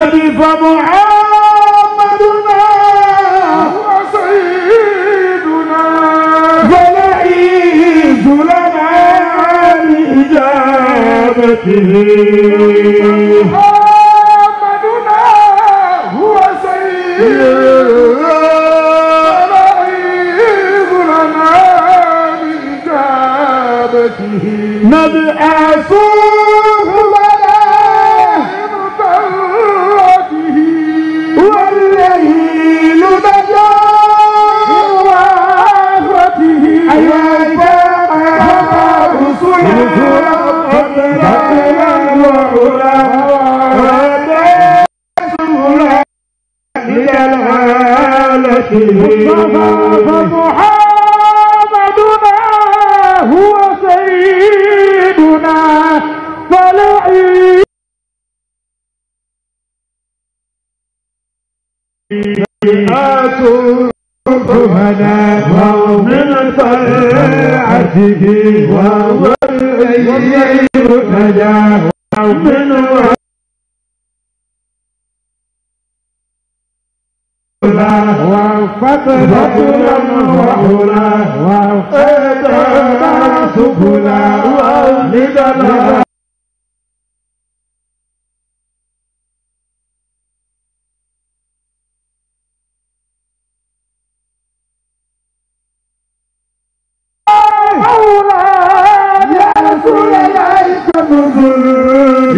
فمحمدنا هو سيدنا فلئيس لنا لإجابته محمدنا هو سيدنا فلئيس لنا لإجابته نبعثوه والليل نجا وافته أيها رسلا فمحمدنا هو سيدنا فلعي من طلعته وهو الغيب نجاه من وفضلا وعلا وقدرا سبلا ومدلا يا رسول الله كنزل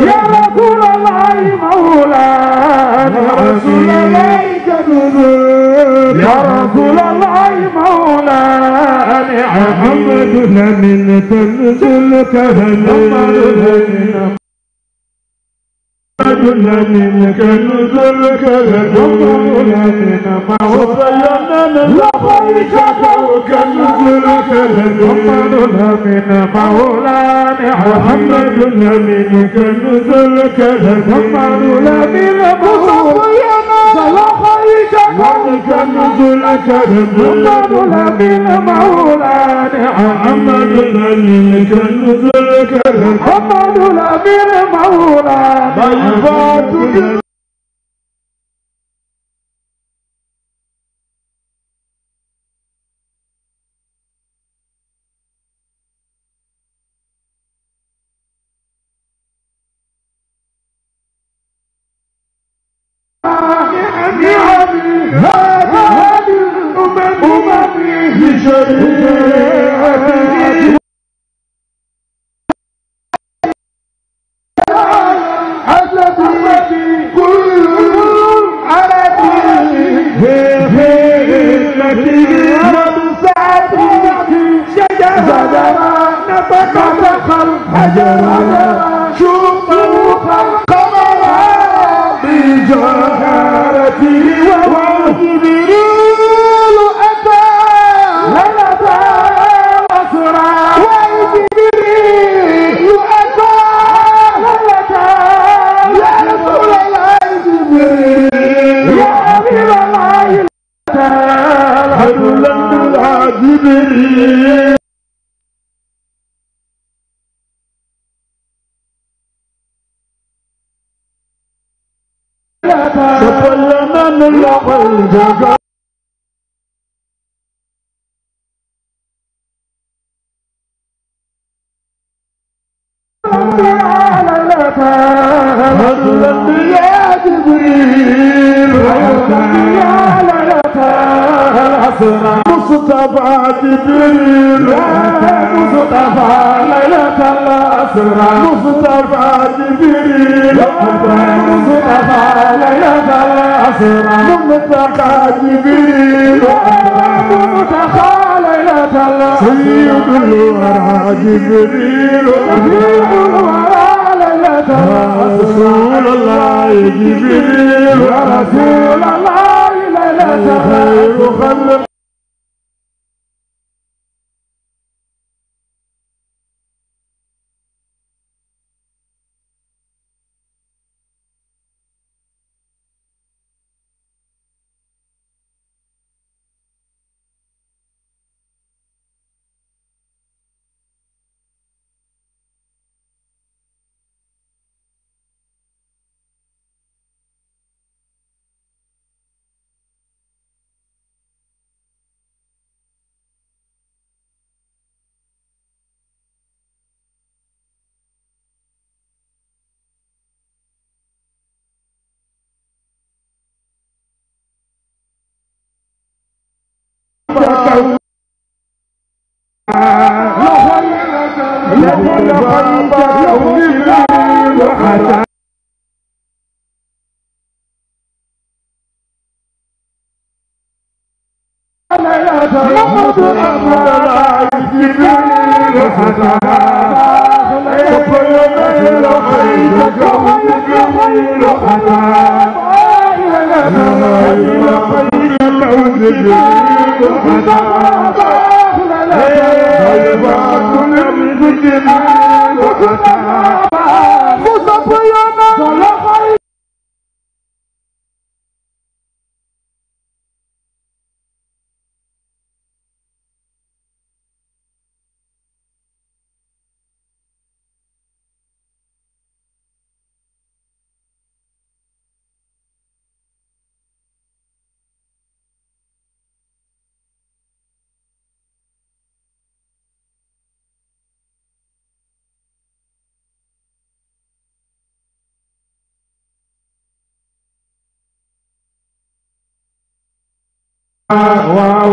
يا رسول الله مولانا يا رسول الله كنزل يا رسول الله مولانا محمدنا من كنز الكهن محمدنا من كنز الكهن محمدنا من لبيك كنز الكهن محمدنا من مولانا محمدنا من كنز الكهن محمدنا من مصطفينا لبيك كنز الكهن محمدنا من مولانا محمدنا من كنز الكهن محمدنا من مولانا مصطفى جبريل مصطفى ليلة الأسرى مصطفى جبريل مصطفى ليلة الأسرى مصطفى جبريل مصطفى ليلة الأسرى سيد الورى جبريل سيد الورى ليلة الأسرى رسول الله جبريل رسول الله ليلة خير خلق Wow.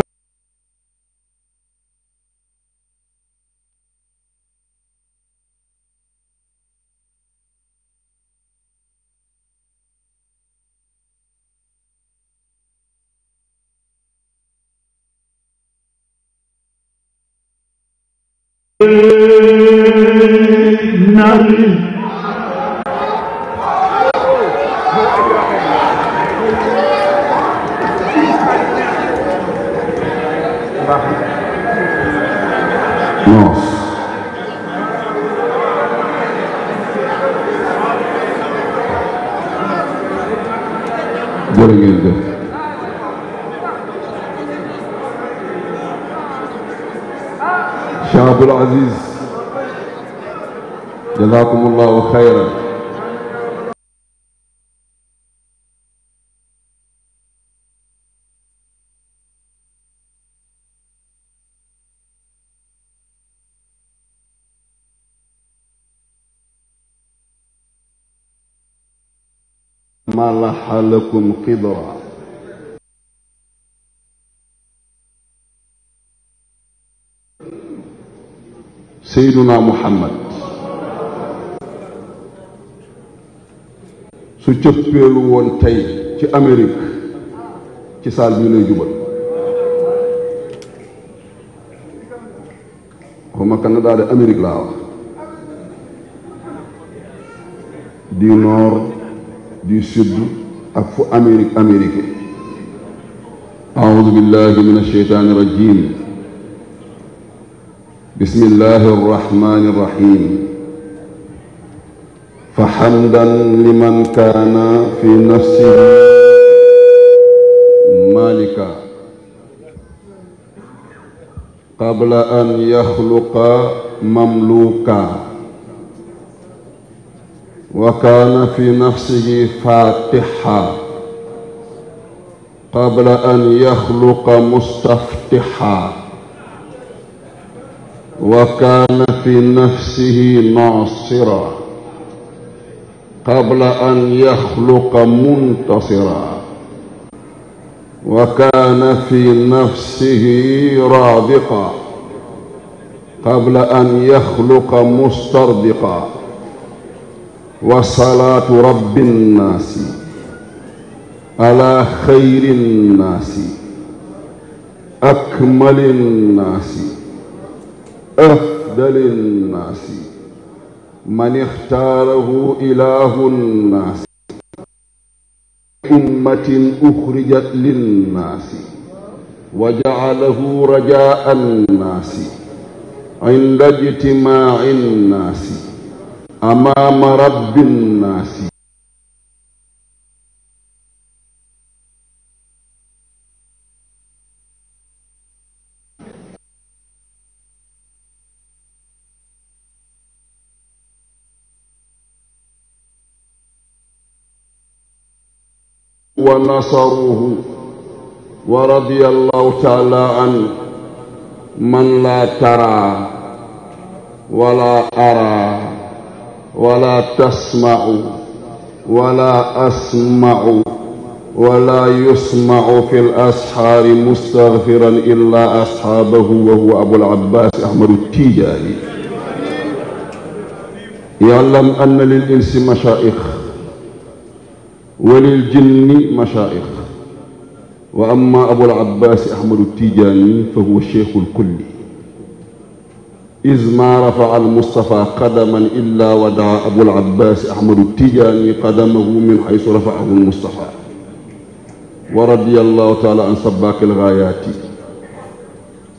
jërë ngeen jëf Cheikh Abdoul Aziz jazakumullahu khairan ملح لكم قدرا سيدنا محمد su cëppeelu woon tey ci Amérique ci saal bi lay jubal xawma Canada de Amérique laa wax du nord du sud ak fu Amérique أعوذ بالله من الشيطان الرجيم بسم الله الرحمن الرحيم فحمدا لمن كان في نفسه مالكا قبل أن يخلق مملوكا وكان في نفسه فاتحا قبل أن يخلق مستفتحا وكان في نفسه ناصرا قبل أن يخلق منتصرا وكان في نفسه رابقا قبل أن يخلق مستربقا وصلاة رب الناس على خير الناس أكمل الناس أفضل الناس من اختاره إله الناس أمة أخرجت للناس وجعله رجاء الناس عند اجتماع الناس أمام رب الناس ونصروه ورضي الله تعالى عن من لا ترى ولا أرى ولا تسمع ولا أسمع ولا يسمع في الأسحار مستغفرا إلا أصحابه وهو أبو العباس أحمد التيجاني. يعلم أن للإنس مشائخ وللجن مشائخ، وأما أبو العباس أحمد التيجاني فهو الشيخ الكلي، إذ ما رفع المصطفى قدما إلا ودع أبو العباس أحمد التيجاني قدمه من حيث رفعه المصطفى. ورضي الله تعالى عن سباك الغايات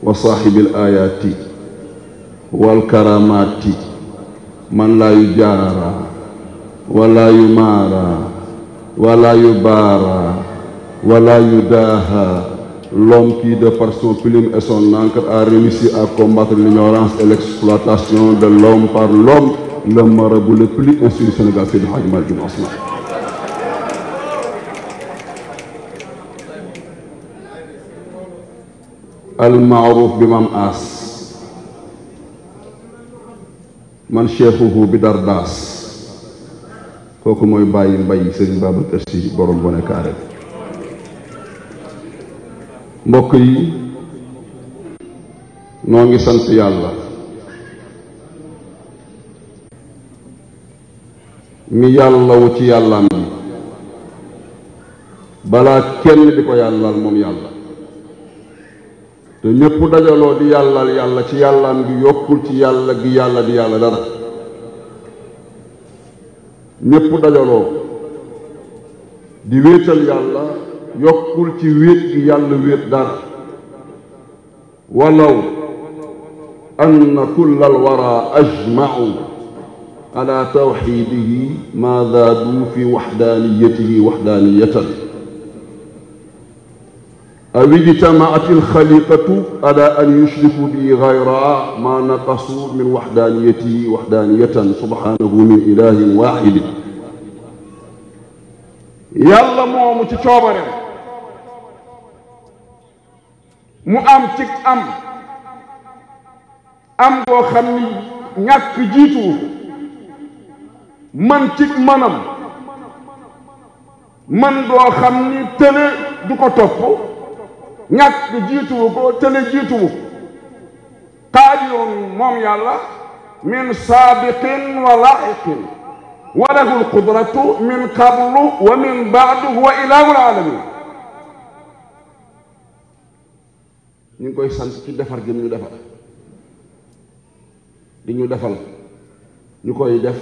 وصاحب الآيات والكرامات من لا يجارى ولا يمارى ولا يبارى ولا yudaha, l'homme qui de par son plume et son encre a réussi à combattre l'ignorance et l'exploitation de l'homme par l'homme, le marabout le plus instruit du Sénégal, c'est le Hadji Malick Ibn Ousmane. Al-Ma'ruf bi Mam As man cheikhuhu bi Dardas, kooku mooy bàyyi mbay Serigne Babacar Sy borom bone kaare. mbokk yi noo ngi sant yàlla mi yàlla wu ci yàllaam bi balaa kenn di ko yàllal moom yàlla, te ñépp dajaloo di yàllal yàlla ci yàllaam gi yokkul ci yàlla gi yàlla di yàlla dara. ñépp dajaloo di wéetal yàlla yokkul ci wéet gi yàlla wéet dara. walaw anna kulla alwara ajma'u ala tawxidihi ma zaadu fi waxdaaniyatihi waxdaaniyatan aw ijtamaat alxaliqatu ala an yushriku bi gayra ma naqasu min waxdaaniyatihi waxdaaniyatan subhanahu min ilahin waxidin. yàlla moomu ci coobareem mu am ci am boo xam ni ñàkk jiituwu man ci manam man boo xam ni tële du ko topp, ñàkk jiituwu ko tële jiituwu ko. qaadiroon moom yàlla min saabiqin wa laahiqin wa lahu alqudratu min qablu wa min baadu huwa ilaahul alamin. ñu ngi koy sant ci defar gi ñu defar di ñu defal ñu koy def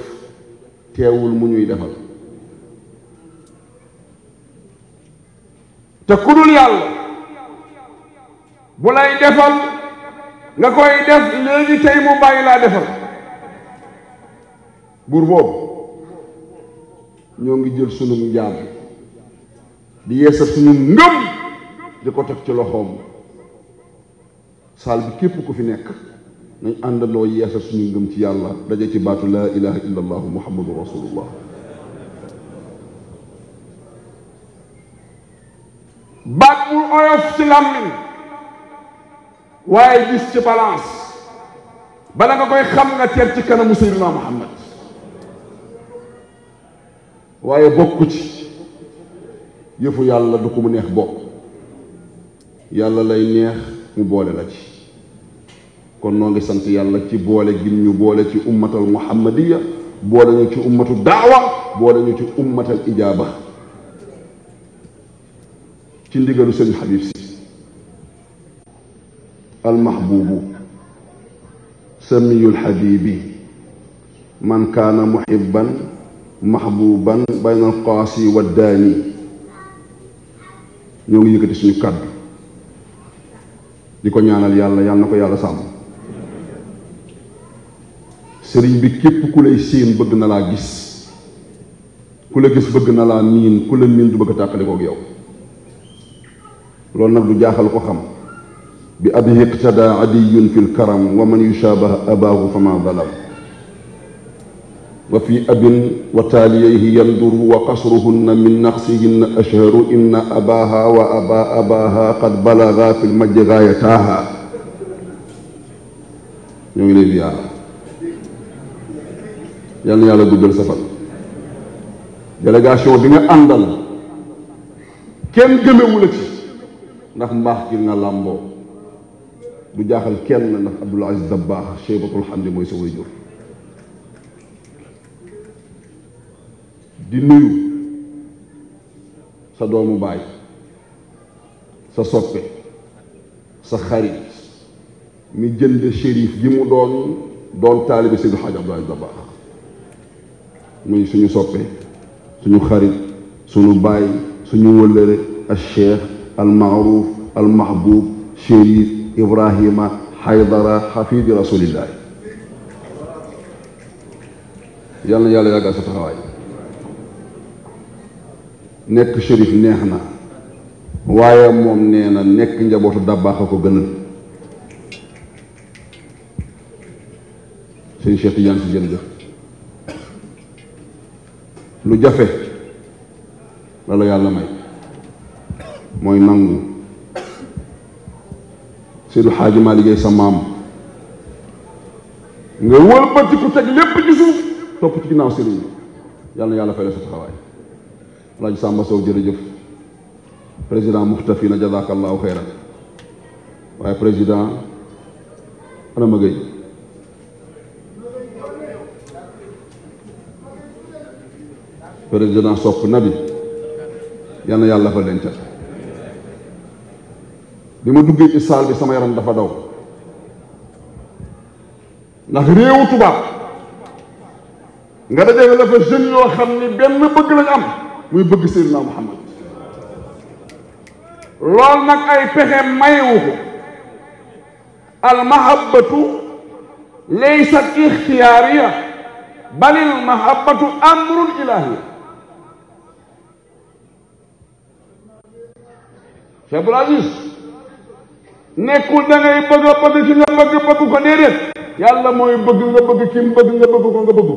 teewul mu ñuy defal. te ku dul yàlla bu lay defal nga koy def léegi tey mu bàyyi laa defal. buur boobu ñoo ngi jël sunu njaam di yeesal suñu ngëm di ko teg ci loxoom. saal bi képp ku fi nekk nañ àndandoo yeesal suñu ngëm ci yàlla daje ci baatu laa ilaha illa allah muhammadu rasulullah. baat bu oyof ci làmmiñ waaye gis ci balance bala nga koy xam nga teer ci kanamu sayyidina muhammad. waaye bokku ci yëfu yàlla du ko mu neex bokk, yàlla lay neex mu boole la ci. kon noo ngi sant yàlla ci boole gim ñu boole ci ummatal muhammadiya, boole ñu ci ummatu daawa, boole ñu ci ummatal ijaaba ci ndigalu sëñ Habib si almahbubu samiyul habibi man kaana muhibban mahbuban bayna alqaasi wa daani. ñoo ngi yëkkati suñu kàddu di ko ñaanal yàlla yàlla na ko yàlla sàmm. sëriñ bi képp ku lay séen bëgg na laa gis, ku la gis bëgg na laa miin, ku la miin du bëgg a tàqale koog yow. loolu nag du jaaxal ko xam. bi abihi iqtada adiyun fi lkaram wa man yushabaha abaahu fama dalam wa fi abin wa taaliyayhi yanduru wa qasruhunna min naqsihinna ashharu inna abaha wa aba abaha qad balaga fi lmajdi gaayataha. ñoo ngi lay ziyaara, yal na yàlla guddal sa fan. délégation bi nga àndal kenn gëmewu la ci ndax mbaax gi nga làmboo du jaaxal kenn ndax Abdoul Aziz Dabakh Cheybatul Hamdi mooy sa waajur di nuyu sa doomu baay sa soppe sa xarit mi jënd shérif gi mu doon taalibe Seydi Hadj Abdoul Aziz Dabakh muy suñu soppe suñu xarit suñu baay suñu wëllëre al cheikh al maaruf al mahbub Chérif Ibrahima Haydara xafidi rasulillahi yal na yàlla yàggal sa taxawaay nekk Chérif neex na waaye moom nee na nekk njabootu Dabakh a ko gënal sëñ Cheikh Tidiane si jërëjëf lu jafe la yàlla may mooy nangu Seydou Hadji Malick liggéey sa maam nga wëlbati ku teg lépp ci suuf topp ci ginnaaw sëriñ yàlla na yàlla fay la sa taxawaay Alaaji Samba Sow jërëjëf président Muxtafina jazakallahu xeyran waaye président ana ma gëy président sopp nabi yal na yàlla fa leen cat bi ma duggee ci saal bi sama yaram dafa daw ndax réewu tubaab nga dajale la fa jeunes yoo xam ni benn bëgg lañ am muy bëgg Seydina Muhammad lool nag ay pexe mayewu ko al mahabbatu laysat ixtiyaariya balil mahabbatu amrun ilahi Cheikh Abdoul Aziz nekkul da ngay bëgg a bëgg ki nga bëgg bëgg ko déedéet yàlla mooy bëgg nga bëgg ki mu bëgg nga bëgg ko nga bëgg ko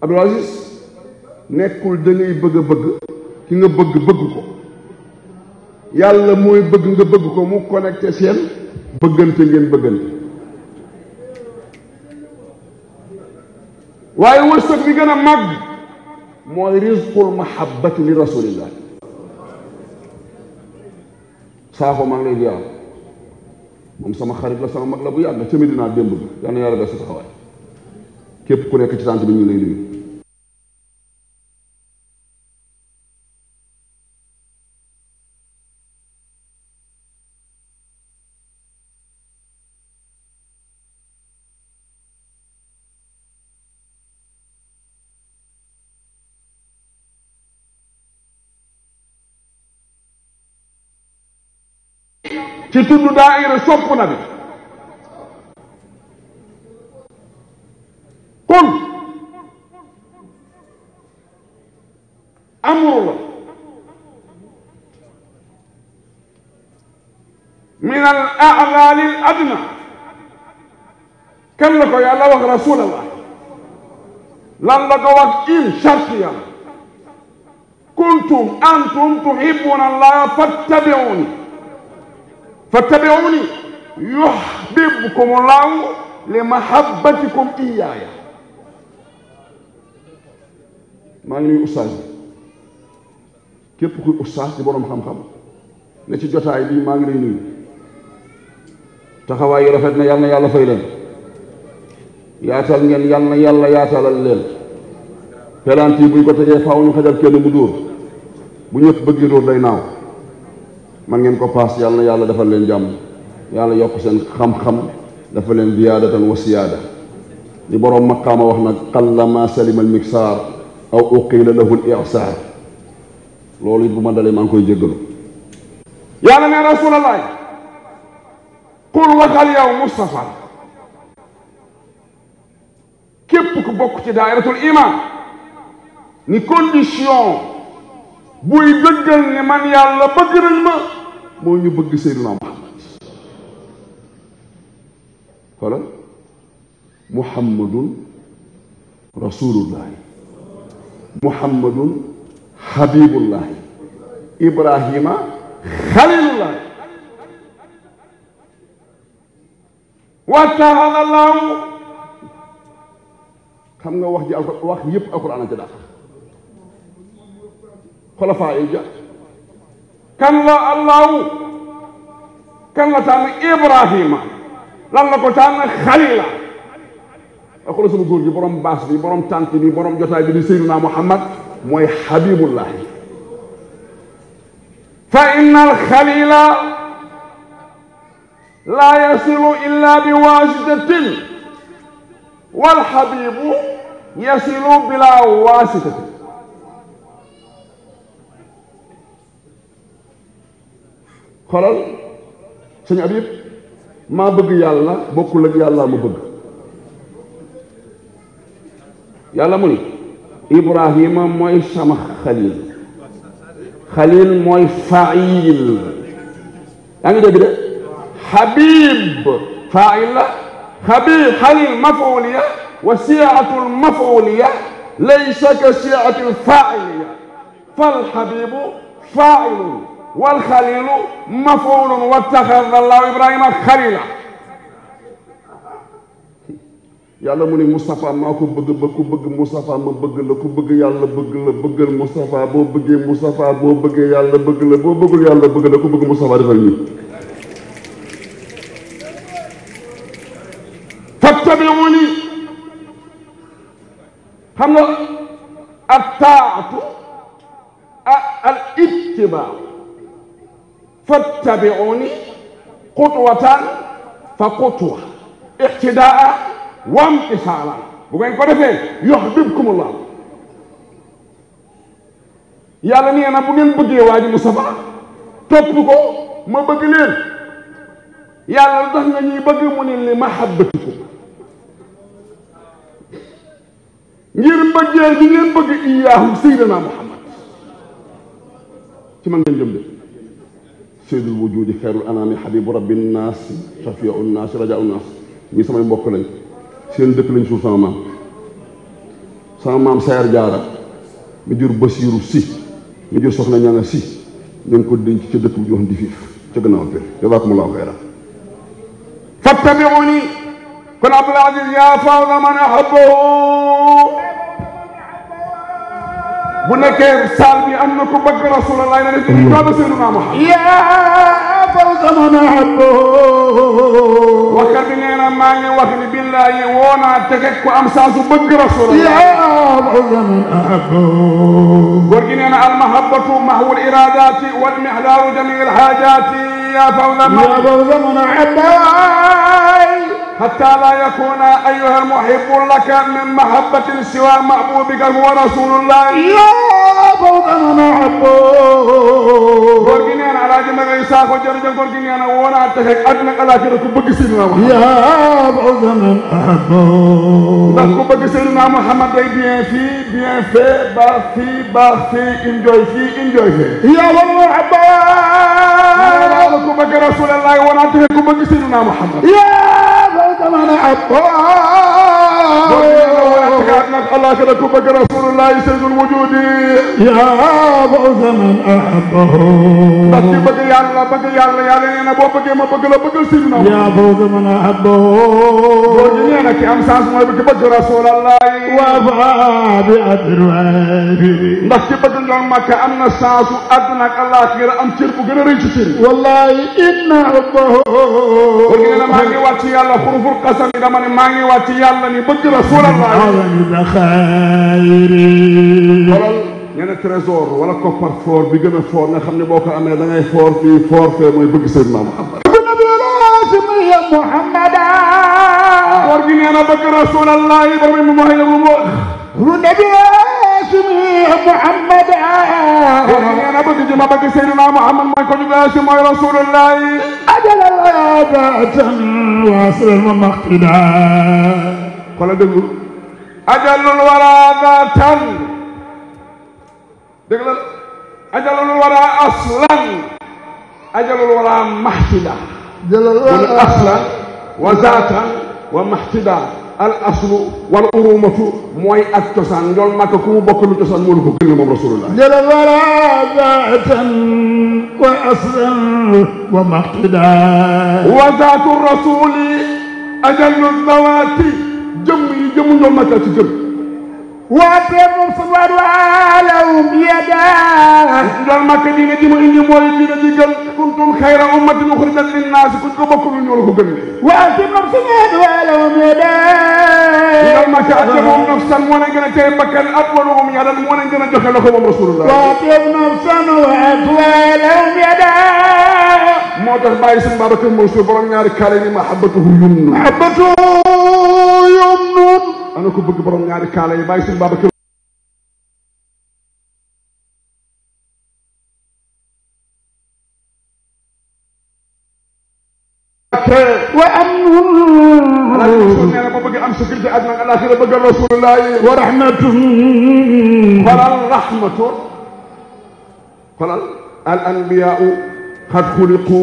Abdoul Aziz nekkul da ngay bëgg a bëgg ki nga bëgg bëgg ko yàlla mooy bëgg nga bëgg ko mu connecté seen bëggante ngeen bëggante waaye wërsëg bi gën a màgg mooy rizqul mahabbati li rasulillah saafo maa ngi lay ziar moom sama xarit la sama mag la bu yàgg ca Medina démb bi yal na yàlla def sa taxawaay képp ku nekk ci tànt bi ñu lay nuyu ci tudd daayira sopp na bi kon amru la min al a'lali al adna kan la ko yàlla wax rasulallah lan la ko wax in shartiya kuntum antum tuhibbuna allaha fattabi'uni fattabi'uni yuhbibkum allahu li mahabbatikum iyaaya maa ngi nuyu ustaas bi képp kuy ustaas di boroom xam-xam ne ci jotaay bi maa ngi lay nuyu taxawaay yi rafet na yàlla fay leen yaatal ngeen yàlla yaatalal leen pelant yi buñ ko tegee faaw ñu xajal kenn mu dóor bu ñëpp bëgg dóor day naaw man ngeen ko paas yàlla defal leen jàmm yàlla yokk seen xam-xam dafa leen ziyaadatan wa siyaada li boroom maqaama wax nag qallama salima al miksaar aw uqila lahu al i'saar loolu it bu ma dalee maa ngi koy jéggalu yàlla ne rasulallah qul waxal yow Mustafa képp ku bokk ci daayiratul iman ni condition buy dëggal ni man yàlla bëgg nañ ma moo ñu bëgg Seydina Muhammad wala muhammadun rasulullahi muhammadun habibullahi ibrahima xalilullahi wa taala allahu xam nga wax ji wax yépp alquran a ca dàq xulafaa yi ja kan la allahu kan la tànn Ibrahima lan la ko tànn xalila xoolal sama góor gi borom baas bi borom tànt bi borom jotaay bi di Seydina Muhammad mooy Habibullahi fa inna alxalila la yasilu illa bi wasitatin walxabibu yasilu bila wasitatin xoolal sëñ Habib maa bëgg yàlla bokkul ak yàlla ma bëgg yàlla mu ni Ibrahima mooy sama xalil xalil mooy fail yaa ngi dégg de Habib fail la Habib xalil mafuliya wa siatul mafuliya laysa ka siatil failiya fal habibu failun wal xalilu mafuulun wattaxada allahu Ibrahima xalila yàlla mu ne Moustapha maa ko bëgg ba ku bëgg Moustapha ma bëgg la ku bëgg yàlla bëgg la bëggal Moustapha boo bëggee Moustapha boo bëggee yàlla bëgg la boo bëggul yàlla bëgg la ku bëgg Moustapha defal ñi fattabiuni xam nga attaatu al ittibaa fattabiuni xutwatan fa xutwa iqtidaa wa imtisaalan bu ngeen ko defee yuhbibkumullah yàlla nee na bu ngeen bëggee waa ji Mustafa topp ko ma bëgg leen yàlla lu tax nga ñuy bëgg mu ne li mahabbatikum ngir bëggee gi ngeen bëgg iyaahu sayyidina Muhammad ci man ngeen jëm de seydul wujudi xeyrul anaami habibu rabbi naas shafiu naas rajau naas ñi samay mbokk lañ seen dëkk lañ suuf sama maam Sayar Jaara mi jur Basiiru Si mi jur soxna Ñanga Si ñu ngi ko denc ca dëkk bu ñu wax Ndifiif ca gannaaw kër jazaakumullahu xayran fattabiuni kon Abdul Aziz yaa fawza man ahabbahu bu nekkee saal bi am na ku bëgg Rasulullah na def ni baba Seydina Muhammad yaa fawza man ahabbahu waxkat bi nee na maa ngi wax ni billahi woo naa tege ku am saa su bëgg Rasulullah yaa fawza man ahabbahu góor gi nee na al mahabbatu mahwul iradati wal mihdaaru jamiil haajati yaa fawza man ahabbahu حتى لا يكون أيها المحب لك من محبة سوى محبوبك هو رسول الله يا فوق من أحبه قرقيني أنا على جمع إساق وجرجا قرقيني أنا وانا أتحك أدنى على كده كبك سيدنا محمد يا فوق من أحبه كبك سيدنا محمد bien في bien fait بافي enjoy يا والله أحبه كبك رسول الله وانا أتحك كبك سيدنا محمد كمان أحبه الله كده كبك رسول الله سيد الوجود يا فوز من أحبه بقي يالله أنا بقي ما بقي لا بقي سيدنا يا فوز من أحبه بقي أنا كي أمساس ما بقي رسول الله وفا بأدرائه بقي بقي يوم ما كأمنا ساس أدنى الله كده أم تربو كده ريشتين والله إن أحبه بقي أنا ما كي واتي الله خروف القسم إذا ماني ما كي واتي الله نبقي رسول الله nee na trésor wala coffre-fort bi gën a fort nga xam ne boo ko amee da ngay fort fii fort fee mooy bëgg Seydina Muhammad góor gi nee na bëgg Rasulallah borom mu mooy lu mu wax lu nabi Muhammad góor gi nee na bëgg ji ma bëgg Seydina Muhammad mooy ko ñu si mooy Rasulullah ajalal waadatan waslan wa maqtida xoolal déglu ajalul waraadatan dégg la ajalul wara aslan ajalul wara mahtida jalal aslan wa zaatan wa mahtida al aslu wal urumatu mooy ak cosaan njool Makka ku mu bokk lu cosaan moo lu ko gën moom Rasulullah jalal wara zaatan wa aslan wa mahtida wa zaatu rasuli ajalul zawaati jëmm yi jëmu njool Makka ci jëm وأتم صور لهم يدا njol Makka diine ji mu indi mooy diine ji gën kuntum xayra ummatin uxrijat linnaasi kuñ ko bokkul ñoo la ko gën de وأتم صور لهم يدا njol Makka atyabuhum nafsan moo leen gën a tey bakkan atwaluhum yadan moo leen gën a joxe loxo moom rasulullah وأتم نفسا وأطوى لهم يدا moo tax bàyyi sëñ Babacar Mansour borom ñaari kaale ni mahabbatuhu yumnu محبته يمن ana ko bëgg borom ñaari kaale yi bàyyi sëñ Babacar وأمن nee na ba bëgg am sécurité àdduna ak àllaaxira bëgg rasulullah yi ورحمة xolal rahmatu xolal al anbiyaau qad xuliqu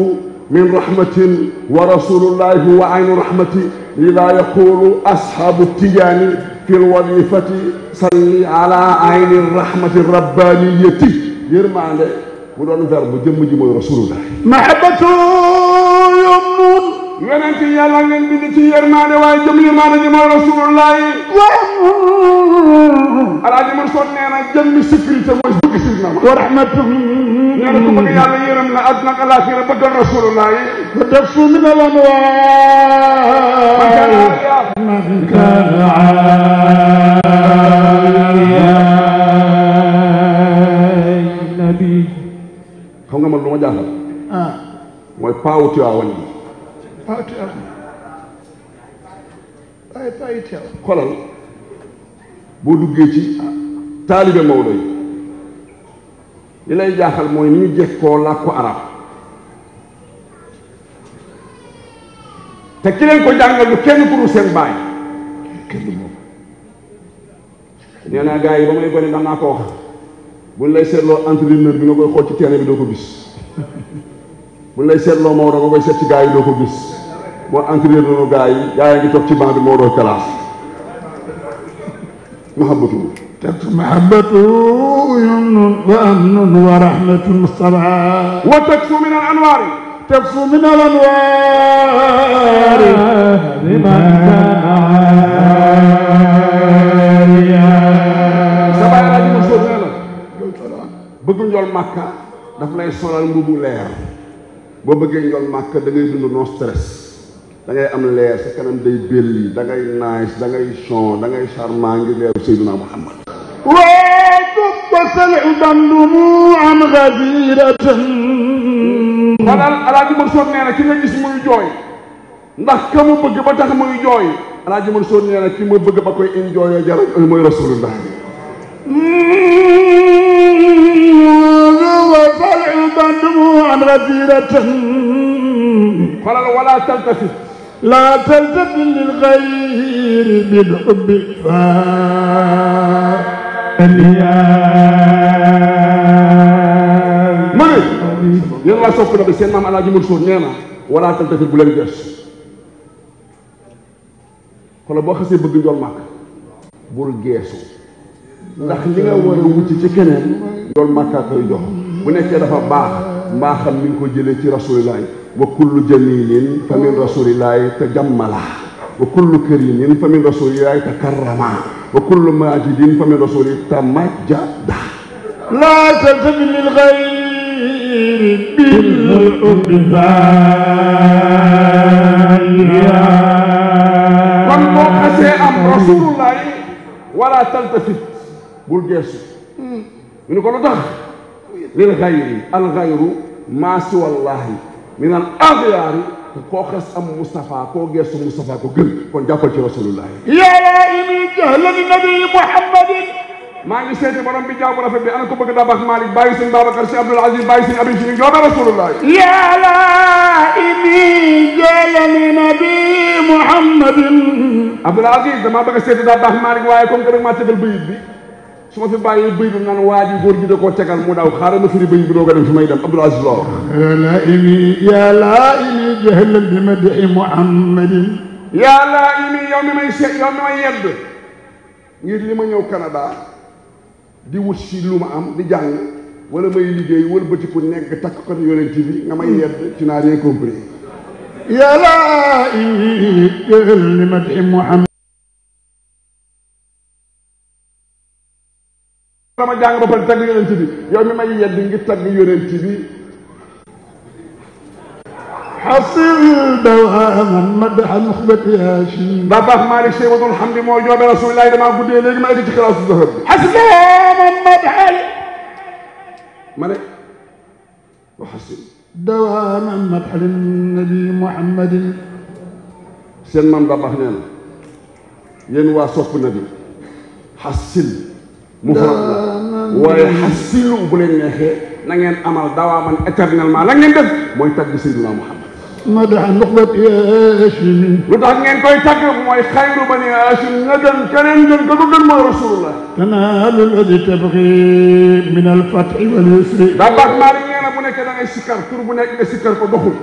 min rahmatin wa rasulullahi huwa aynu rahmati lida yaqulu ashabu tijaani fi lwadifati salli ala ayni rahmati rabbaniyati yërmande mu doon verbe jëmm ji mooy rasulullah محبته يمن yonent yi yàlla leen bind ci yërmande waaye jëm yërmande ji mooy rasulullah yi وأمن alaaji man soon nee na jëmmi sécurité mooy bëgg sidna ma ورحمة nee na ku bëgg yàlla yërëm la àdduna ak àllaaxira bëgg rasulullah yi وتكسو من الأنوار من كان عاليا نبي xam nga man lu ma jaaxal mooy paawu Tiwaawan yi xoolal boo duggee ci taalibe Maodo yi li lay jaaxal mooy ni ñu jekkoo làkku arab te ki leen ko jàngal lu kenn ku dul seen baay nee naa gars yi ba may gone dam naa ko wax buñ lay seetloo entraîneur bi nga koy xool ci terrain bi doo ko gis buñ lay seetloo Maodo nga koy seet ci gars yi doo ko gis moo entraîneur noonu gars yi ngi toog ci banc bi Maodo classe mahabbatu محبته يمن وأمن ورحمة مصطفى وتكسو من الأنوار تكسو من الأنوار بمن كان عاليا sabay laa ji ma sóor nee la bëgg njool Màkka daf lay solal mbubu leer boo bëggee njool Màkka da ngay dund non stress da ngay am leer sa kanam day belli da ngay nice da ngay chon da ngay charmant ngir leeru Seydina Muhammad وسلع دموعا غزيرة xolal alaaji Mansour nee na ki nga gis muy jooy ndax ka mu bëgg ba tax muy jooy alaaji Mansour nee na ki mu bëgg ba koy enjoy jara mooy rasulullah وسلع دموعا غزيرة xolal wala taltafit لا تلتفت للغير بالحب ma ne yéen waa sopp na bi seen maam alaaji Mansour nee na wala taltafit bu leen gës xoolal boo xasee bëgg njool Màkka bul geesu ndax li nga war a wuti ci keneen njool Màkka koy jox bu nekkee dafa baax mbaaxam mi ngi ko jëlee ci rasulillahi wa kullu jamilin fa min rasulillahi tajammala wa kullu karimin fa min rasulillahi takarrama wa kullu majidin fa min rasuli tamajjada لا تلتفت للغير بالحب kon boo xasee am rasulullahi wala taltafit bul geesu ñu ne ko lu tax lil xayri al xayru maa si wallahi min al axyaari koo xas am Moustapha koo geesu Moustapha ko gën kon jàppal ci rasulullahi يا لائمي جهلا النبي محمد maa ngi seeti borom bi jaabu rafet bi ana ko bëgg Dabax Malick bàyyi sëñ Babacar Si Abdoul Aziz bàyyi sëñ Abib Si joobe rasulullahi يا لائمي جهلا النبي محمد Abdoul Aziz damaa bëgg a seeti Dabax Malick waaye comme que rek maa tegal bëyit bi su ma fi bàyyi bëyit bi naan waa ji góor gi da koo tegal mu daw xaaral ma firi bëyit bi doo ko dem fi may dem Abdoul Aziz loo يا لائمي جهلا بمدح محمد yaa laaimi yow mi may seet yow mi may yedd ngir li ma ñëw Canada di wut si lu ma am di jàng wala may liggéey wala bëtiku nekk takk ko yonent bi nga may yedd tu n'as rien compris يا لائمي جهلا بمدح محمد sama jàng ba pare tagg yonent bi yow mi may yedd ngi tagg yonent bi حصل دواما مدح نخبة هاشم ba baax Malick Sey wadul hamdi moo joobe rasulillahi damaa guddee léegi ma egg ci xilaasu zahab bi حصل دواما مدح ma ne waxasin دواما مدح للنبي محمد seen maam da baax nee na yéen waa sopp na bi xasil mu farat la waaye xasilu bu leen neexee na ngeen amal dawaaman éternellement la ngeen def mooy tagg Seydina Muhammad مدح نخبة هاشم lu tax ngeen koy tagg mooy xayru bani Hashim nga gën keneen gën ko gën mooy rasulullah تنال الذي تبغي من الفتح واليسر daa baax maa ngi nee na bu nekkee da ngay sikkar tur bu nekk nga sikkar ko doxul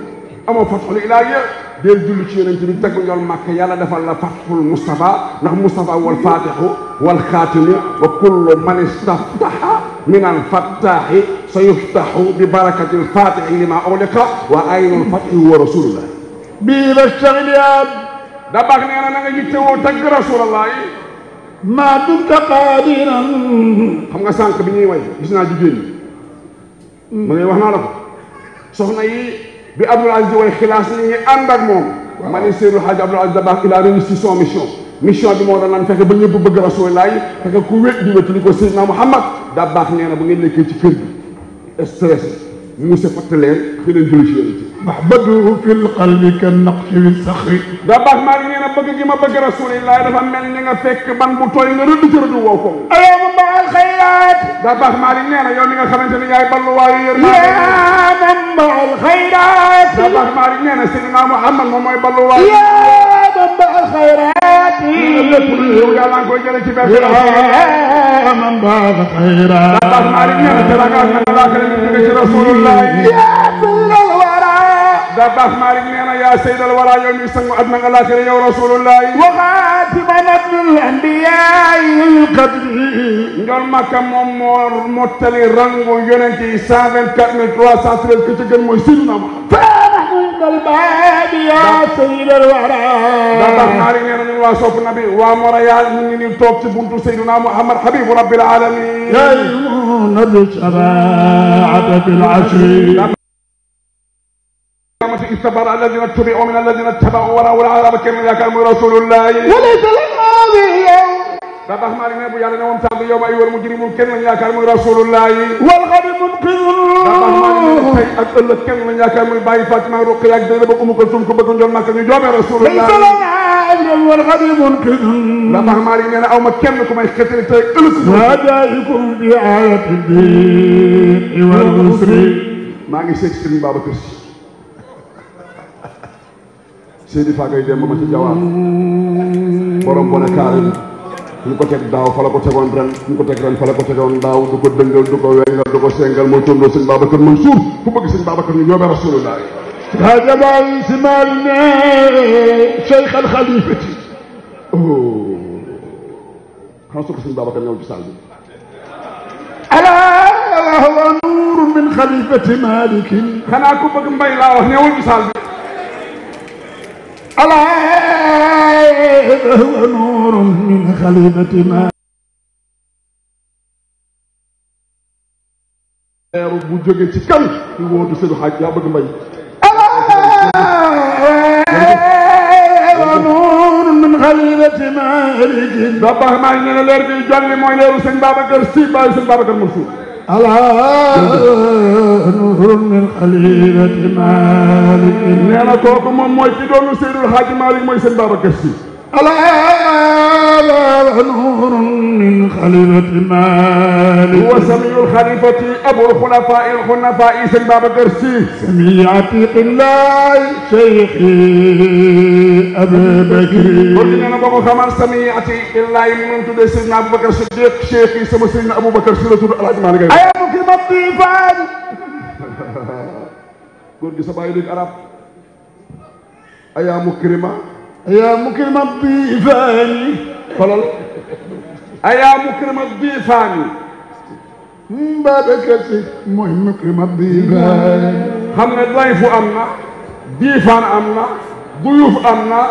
amoo fatxul ilaahiya deel julli ci yonent bi tagg ñool màkk yàlla defal la fatxul Mustafa ndax Mustafa wal fatixu wal xaatimu wa kullu man istaftaxa min al fattaxi sa yuftaxu bi barakati al fatixi lima ughliqa wa aynul fatxi huwa rasulullah بي بشتغل يا daa baax nee na nga yittewoo tagg rasulallah yi ما دمت قادرا xam nga sànq bi ñuy way gis naa jigéen ñi ma ngay wax naa la ko soxna yi bi Abdoul Aziz way xilaas ñi ngi ànd ak moom ma ne Seydou Hadj Abdoul Aziz Dabakh il a réussi son mission bi moo doon lan fexe ba ñëpp bëgg Rasulullah fexe ku wét di wét li ko Seydina Muhammad Dabakh nee na bu ngeen nekkee ci kër gi stress mu se fatt leen xëy leen jëli ci yonent محبته في القلب كالنقش في الصخر Dabakh maa ngi nee na bëgg gi ma bëgg Rasulullah dafa mel ni nga fekk ban bu tooy nga rëdd ci rëdd wow ko أيا منبع الخيرات Dabakh maa ngi nee na yow mi nga xamante ni yaay balluwaayu يا yërmande منبع الخيرات Dabakh maa ngi nee na Seydina Muhammad moom mooy balluwaayu يا منبع الخيرات lépp yow yàlla nga koy jëlee ci benn يا منبع الخيرات Dabakh maa ngi nee na teraanga ak malaaka la ñu jóge ci Rasulullah يا سر الورى Dabakh maa ngi nee na yaa sayyidal wara yow mi sangu àddina nga laaxira yow Rasulullah وخاتم نبي الأنبياء القدر Njool Makka moom moo mottali rangu yonent yi 124 313 ki ci gën mooy Seydina Muhammad فنحن عند الباب يا سيد الورى Dabakh maa ngi nee na ñun waa sopp nabi waa Montréal ñu ngi nii toog ci buntu Seydina Muhammad habibu rabbil alamin يلمون بالشفاعة في العشر استبرأ الذين اتبعوا من الذين اتبعوا ورأوا العذاب كما يكلم رسول الله وليس لنا اليوم Dabakh maa ngi ne bu yàlla ne woon tàgg yow ma ayyuhal mujrimuun kenn lañ yaakaar muy rasulullah والغد منقذ Dabakh maa ngi ne tey ak ëllëg kenn lañ yaakaar muy bàyyi Fatima Ruqayya ak dëgg ba Umu Kulsum ko bëgg Njool Makka ñu joobee rasulullah ليس لنا اليوم والغد منقذ Dabakh maa ngi ne aw ma kenn ku may xetali tey ëllëg وهدايكم بآية الدين والنصر maa ngi seet Serigne Babacar Sy Seydi Fagay dem ba ma ci jawaab borom bone kaare ñu ko teg daaw fa la ko tegoon ren ñu ko teg ren fa la ko tegoon daaw du ko dëngal du ko wengal du ko sengal mooy tondoo sëñ Babacar Mansour ku bëgg sëñ Babacar ñu yóbbee rasulullah هذا سمالنا شيخ الخليفة xanaa su ko sëñ Babacar ñëw ci saal bi ألا وهو نور من خليفة مالك xanaa ku bëgg mbay laa wax ñëwul ci saal bi ألا وهو نور من خليفة مالك leeru bu jóge ci kan ñu wóotu sëñ xaaj yaa bëgg mbay ألا وهو نور من خليفة مالك Dabakh maa ngi ne leer bi jolli mooy leeru sëñ Babacar Sy bàyyi sëñ Babacar Mansour ألا نور من خليفة مالك nee na kooku moom mooy ki doonu Seydul Hadji Malick mooy sëñ Babacar Sy ألا نور من خليفة مالك هو سمي الخليفة أبو الخلفاء سيد بابكر سي سمي عتيق الله شيخي أبي بكر قلت أنا بقول كمان سمي عتيق الله من تدي سيدنا أبو بكر الصديق شيخي سمو سيدنا أبو بكر سيدنا الحاج مالك أيا مكرم الضيفان قلت سبايا لك عرب أيا مكرمة يا مكرم الضيفان خلال أيا مكرم الضيفان بابكتي موي مكرم الضيفان خمنا ضيف أمنا ضيفان أمنا ضيوف أمنا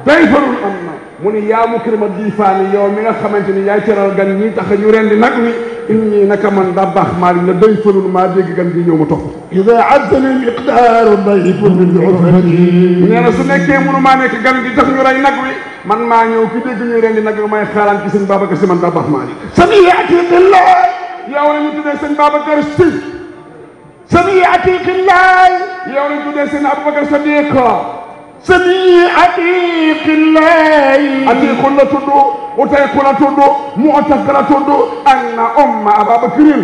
ضيفان أمنا من يا مكرم الضيفان يوم من خمنتني يا ترى الجنين تخيرين لنقوي inni naka man daa baax Malick la doy falul maa dégg gan gi ñëw ma topp. إذا عزني مقدار ضيف من عرفتي. nee na su nekkee mënu maa nekk gan gi tax ñu rey nag wi man maa ñëw ki dégg ñuy rendi nag wi may xaaraan ci sëñ Babacar Si man daa baax Malick. سميعتي بالله. yow la ñu tuddee sëñ Babacar Si. سميعتي بالله. yow la ñu tuddee sëñ Aboubacar Sadiq. سميعتي بالله. atiiku la tudd utayku la tudd mu'tak la tudd anna umma Ababakrin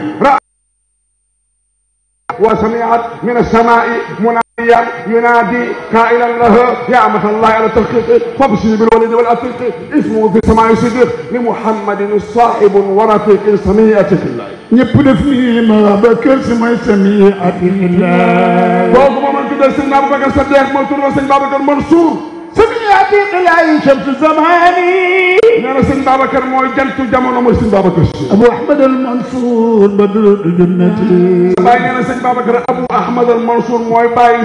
وسمعت من السماء مناديا ينادي قائلا له يا أمة الله على التحقيق فابشري بالولد والعتيق اسمه في السماء صديق لمحمد الصاحب ورفيق سميعته الله. ñëpp def nii ma Babacar Si mooy sami'ati billah. kooku moom lañ tuddee sëñ Babacar Sadiq mooy tudd sëñ Babacar Mansour. سميعتي بالله شمس زماني. nee na sëñ Babacar mooy jantu jamono mooy sëñ Babacar Si. أبو أحمد المنصور بدر جنتي. baay nee na sëñ Babacar Abu Ahmad al Mansour mooy bàyyi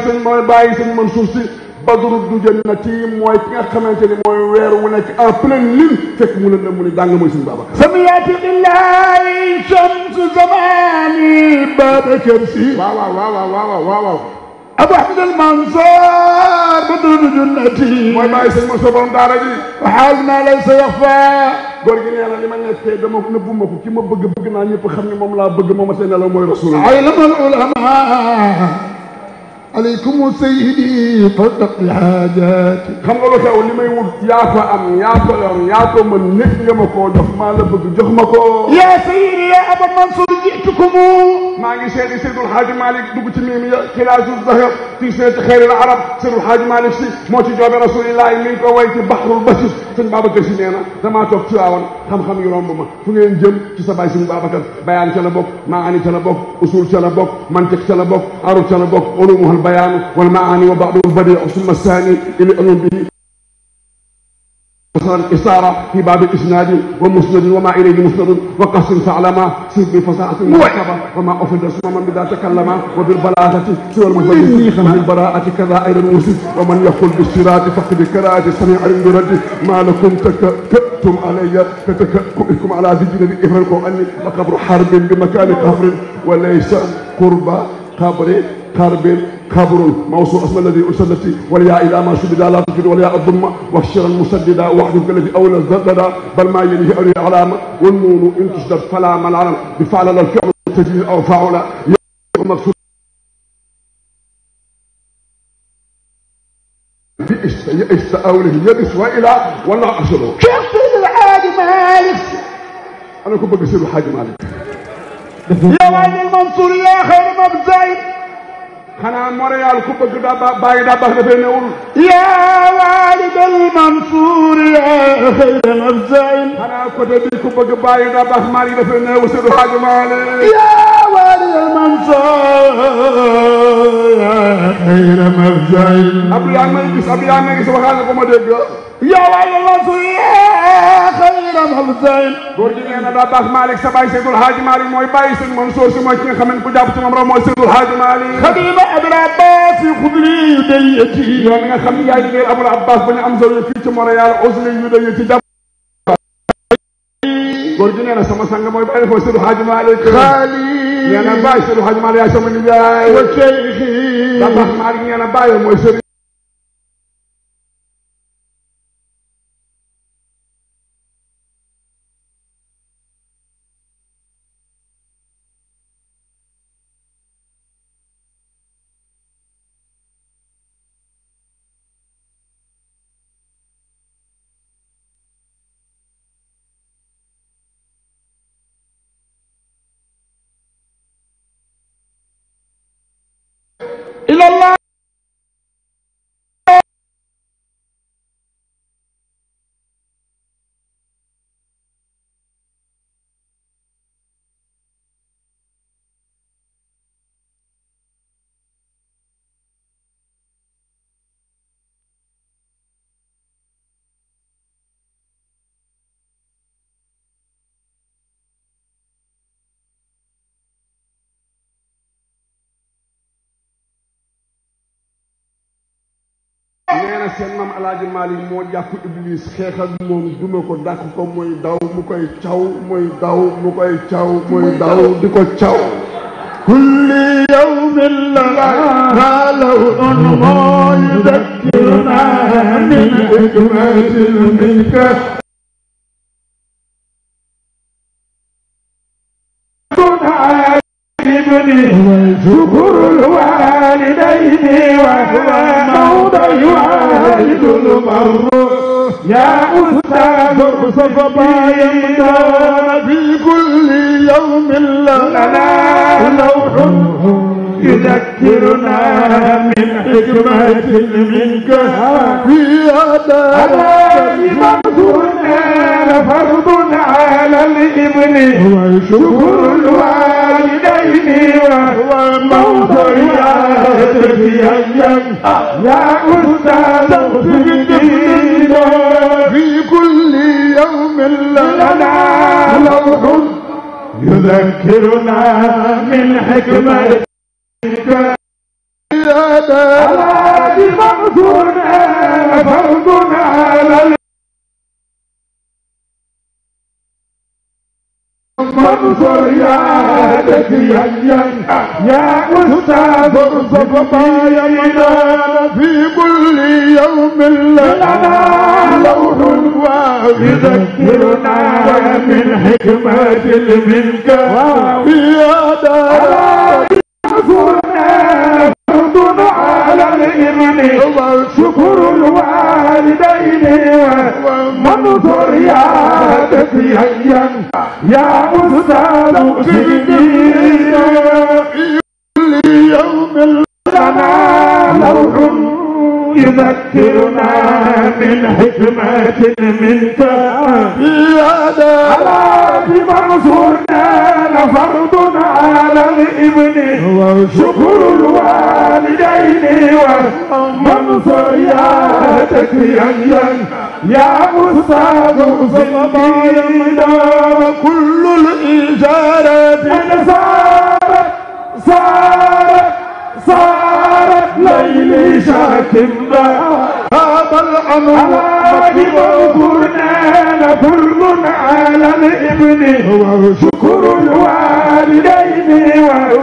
sëñ Mansour Si. badru du jannati mooy ki nga xamante ni mooy weer wu nekk en pleine lune fekk mu leen mu ni dàng mooy sëñ Babacar. سميعتي بالله شمس زماني بابكر Si. waaw. أبو أحمد المنصور بدر جنتي. mooy bàyyi sëñ Mansour borom daara ji. وحالنا ليس يخفى. góor gi nee na li ma nekkee dama nëbbu ma ko ki ma bëgg naa ñëpp xam ne moom laa bëgg moom a seen nelaw mooy rasulullah. علم العلماء عليكم سيدي فلتقضي حاجاتي. xam nga lu xew li may wut yaa ko am yaa ko yor yaa ko mën nekk nga ma koo jox maa la bëgg jox ma ko. يا سيدي يا أبا منصور جئتكم. maa ngi seeti Seydul Hadji Malick dugg ci miim ya Xilaasu Zahab fii seeti xayril arab Seydul Hadji Malick Si moo ci joobe rasulillahi mi ngi ko way ci Bahrul Basit. sëñ Babacar Si nee na damaa toog ci waawan xam-xam yu romb ma fu ngeen jëm ci sa baay sëñ Babacar bayaan ca la bokk maani ca la bokk usul ca la bokk mantiq ca la bokk arut ca la bokk ulumuhul bayaan wal maani wa ba'dul badi' summa saani ili ulum bihi إثارة في باب الإسناد ومسند وما إليه مسند وقص فعلما سيد بفصاحة مركبة وما أفد من بذا تكلم وبالبلاغة سوى المفيد من البراءة كذا أيضا وسد ومن يقول بالصراط فقد كراءة سميع برد ما لكم تكأتم علي كتكأكم على ذجر إفركم أني لقبر حرب بمكان قبر وليس قرب قرب خبر موصول اسم الذي أسدت والياء إلى ما شدد لا تجد والياء الضمة والشر المسددة وحدك الذي أولى الزدد بل ما يليه أولي علامة والنون إن تشدد فلا من علم بفعل الفعل تجديد أو فعل مقصود بئس أوله يبس وإلى والله أشره شيخ سيد الحاج مالك. أنا كنت بقصير الحاج مالك. يا والد المنصور يا خير مبزعي. xanaa Montréal ku bëgg daa bàyyi daa baax dafay newul. يا والد المنصور يا خير مبزعي. xanaa côté bi ku bëgg bàyyi daa baax Malick dafay newul Seydou Hadj Malick. يا والد المنصور يا خير مبزعي. Abdou yaa ngi may gis Abdou yaa ngi may gis waxal na ko ma dégg. يا والد المنصور يا خير مبزعي. góor gi nee na daa baax Malick sa bàyyi Seydou Hadj Malick mooy bàyyi sëñ Mansour Si mooy ki nga xam ne ku jàpp ci moom rek mooy Seydou Hadj Malick. خديم أبي العباس خذني يديتي. yow mi nga xam ne yaay liggéey Abul Abbas ba ñu am zawiya fii ci Montréal usli yu dañu ci jàpp. góor gi nee na sama sang mooy bàyyi foofu Seydou Hadj Malick. خالي. nee na bàyyi Seydou Hadj Malick yaay sama nijaay. وشيخي. daa baax Malick nee na bàyyi mooy sëriñ. إلى الله. nee na seen maam Alaaji Maalik moo jàpp Iblis xeex ak moom duma ko dàq ko muy daw mu koy caw muy daw mu koy caw muy daw di ko caw kulli yawmin lana law'un ma yudakkiruna min hikmatin minka شكر الوالدين وهو موضع والد المر يا أستاذ صفا يمنى في كل يوم لنا لوح يذكرنا من حكمة منك في أداء منصورنا فرض على الابن شكر الوالدين وهو موضع يا أستاذ في كل يوم لنا لوح يذكرنا من حكمة على منصورنا فرض على منصور يا دكيا يا أستاذ صفا يمنى في كل يوم لنا لوح يذكرنا من حكمة منك في أداء فرض على الابن شكر الوالدين ومنصر يا دكيا يا أستاذ سيدي في كل يوم لنا لوح يذكرنا من حكمة منك في أداء منصورنا فرض على الابن شكر الوالدين ومنصر يا تكريا يا أستاذ سيدنا كل الإجارات صارت ليلي شاكبا هذا الأمر منصورنا فرض على الابن شكر الوالدين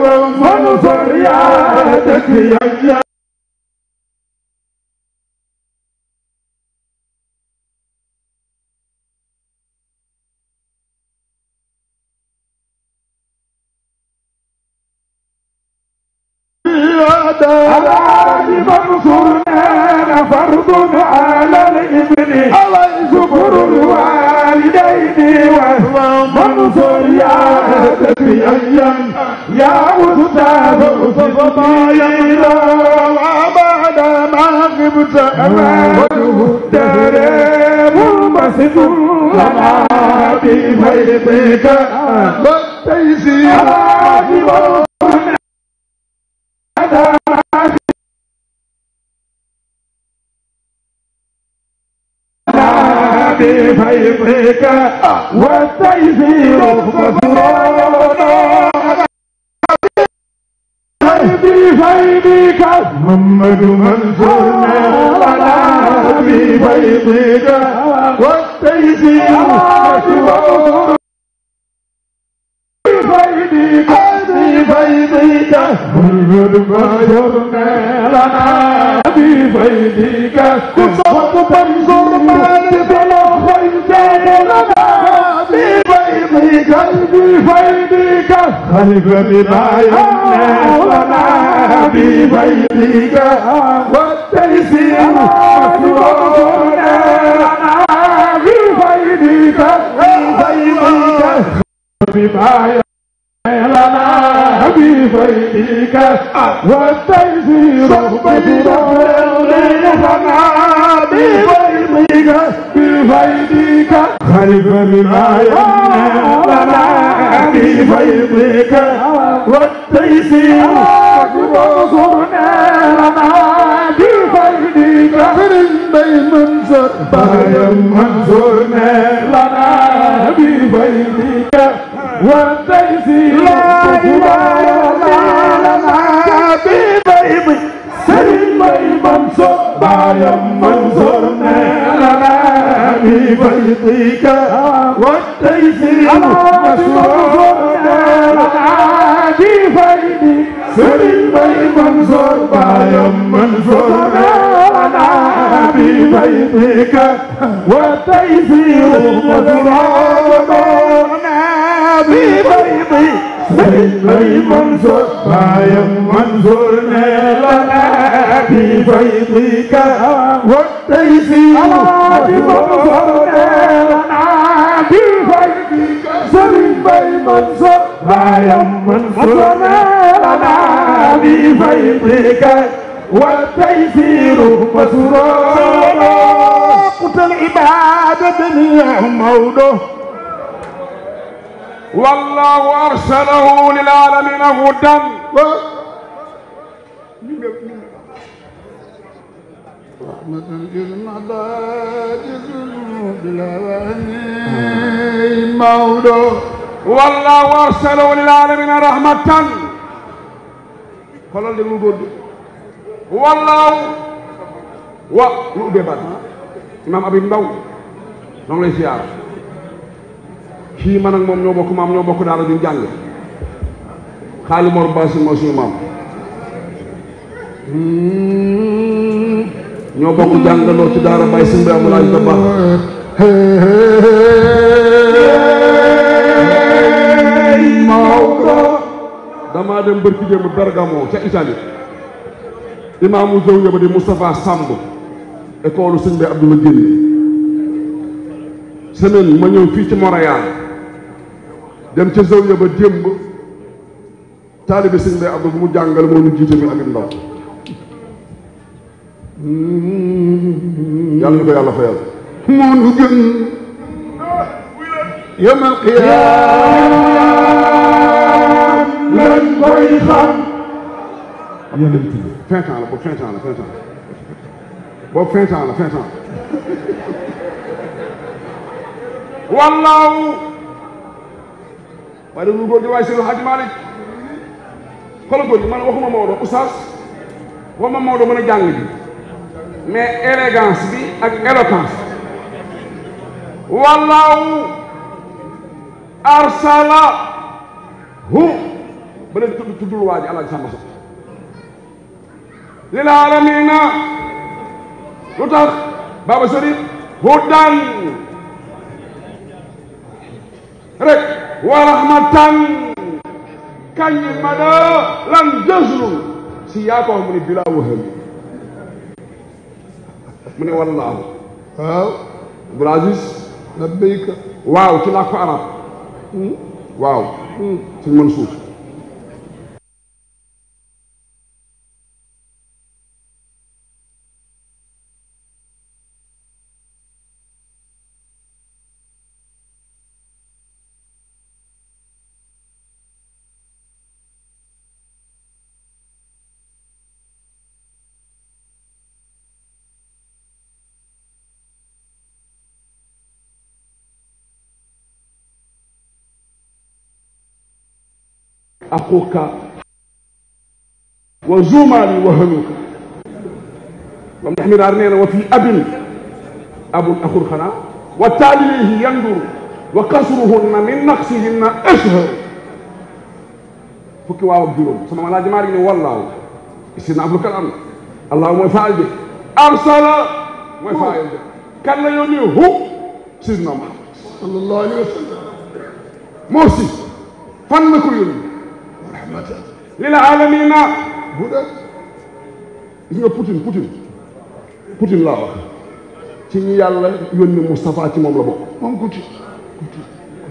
ومنصر يا تكريا منصورنا فرض على الابن شكر الوالدين ومنصر يا تكريا يا أستاذ صفا يمنى وبعد ما غبت وجه الدار منبسط لنا بفيضك والتيسير بفيضك والتيسير مسرورا بفيضك محمد منصورنا لنا بفيضك والتيسير مسرورا بفيضك محمد منصورنا لنا بفيضك كصوت منصورنا بفيضك خليفة بما يمنع لنا بفيضك والتيسير مسرورنا لنا بفيضك بما يمنع لنا بفيضك والتيسير مسرورنا لنا بفيضك خليفة بما يمنع لنا بفيضك والتيسير منصورنا لنا بفيضك فرن بين منصور بايم منصورنا لنا بفيضك والتيسير منصورنا لنا بفيضك فرن بين منصور من زرنا لنا بفيضك والتيسير مسرورنا لنا بفيضك سلم منصور بايم منصورنا لنا بفيضك والتيسير مسرورنا بفيضك سلم منصور بايم منصورنا لنا بفيضك والتيسير مسرورنا لنا بفيضك سلم منصور بايم منصورنا لنا بفيضك والتيسير مسرورنا قلت العبادة يا مولو والله أرسله للعالمين هدى رحمة للمعباد بالأواني مولو والله أرسله للعالمين رحمة خلال دي نقول والله lu ubbee baat imaam Abib Ndaw noonu lay siyaar kii man ak moom ñoo bokk maam ñoo bokk daara duñ jàng xaali Mor Baasi moo suñu maam ñoo bokk jàngaloo ci daara Baye Simba Amulaay da baax Maodo damaa dem bërki démb Bergamo ca Italie imaamu Zawiya ba di Moustapha Samb école sëñ bi Abdoulaye Génne semaine ma ñëw fii ci Montréal dem ca Zawiya ba démb taalibe sëñ bi Abdou bu mu jàngal moo ñu jiite mi Abib Ndaw yàlla ñu ko yàlla fayal moo nu gën yawmal qiyaam lañ koy xam fin temps la boobu fin temps la fin temps boobu fin temps la fin temps wallaahu waaye dañu góor gi waaye Seydou Hadji Malick xoolal góor gi man waxuma Maodo oustaz waxuma Maodo mën a jàng bi mais élégance bi ak éloquence wallaahu arsala hu ba leen tuddul waa ji Alaaji Samba Sow lil aalamiina lu tax Baba Sërif hudan rek wa rahmatan kañ ma da lan jazlun si yaa ko wax mu ne bilaa waham mu ne wallaahu waaw Abdul Aziz labbayka waaw ci làkku arab waaw suñ mën suuf أخوك وزمالي وهلوك ومحمد أرنين وفي أب أخ الخنا وتاليه ينظر وكسرهن من نقصهن أشهر فكي واو بجلون سمع الله جمالي والله سيدنا عبد الكلام اللهم يفعل به أرسل ويفعل به كان لا يوني هو سيدنا محمد صلى الله عليه وسلم موسي فن كل للعالمين هدى gis nga Poutine laa wax ci ñi yàlla yónni Moustapha ci moom la bokk moom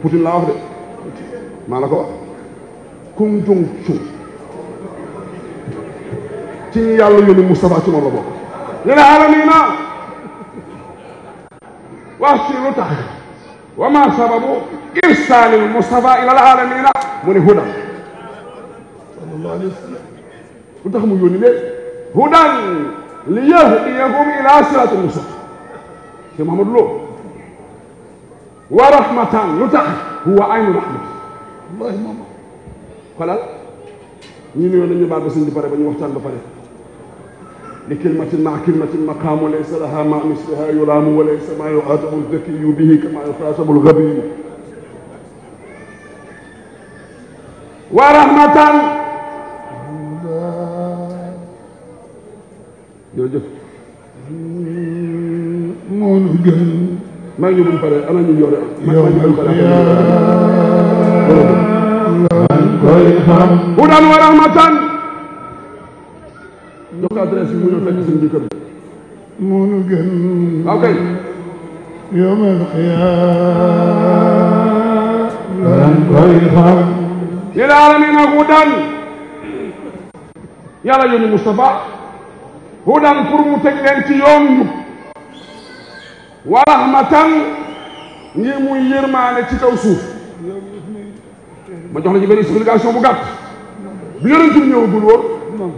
Poutine laa wax de maa la ko wax kuntum ci ñi yàlla yónni Moustapha ci moom la bokk lil'aalamiin wax ci lu tax wa ma sababu irsaalil Moustapha ilal aalamiin mu ne hudan lu tax mu yónni leen hudan li yahdiyahum ila siraatil mustaqim te Mahamadou Lo wa rahmatan lu tax huwa aynu rahmati wallahi moom xolal ñu nuyoo nañu baat ba sëñ bi pare ba ñu waxtaan ba pare لكلمة مع كلمة مقام ليس لها مع مثلها يرام وليس ما يخاطب الذكي به كما يخاطب الغبي ورحمة jërëjëf moo nu gën maa ngi ñu buñ pare ana ñu yore yow lan koy xam hudan wa rahmatan jox ko adresse yi mu ñëw fekk suñu kër moo nu gën waaw kay yawmal qiyaam lan koy xam lil aalamiina hudan yàlla yónni Moustapha hudan pour mu teg leen ci yoon yu wa rahmatan ngir muy yërmaane ci kaw suuf ma jox la ci benn explication bu gàtt bi yonent bi ñëwagul woon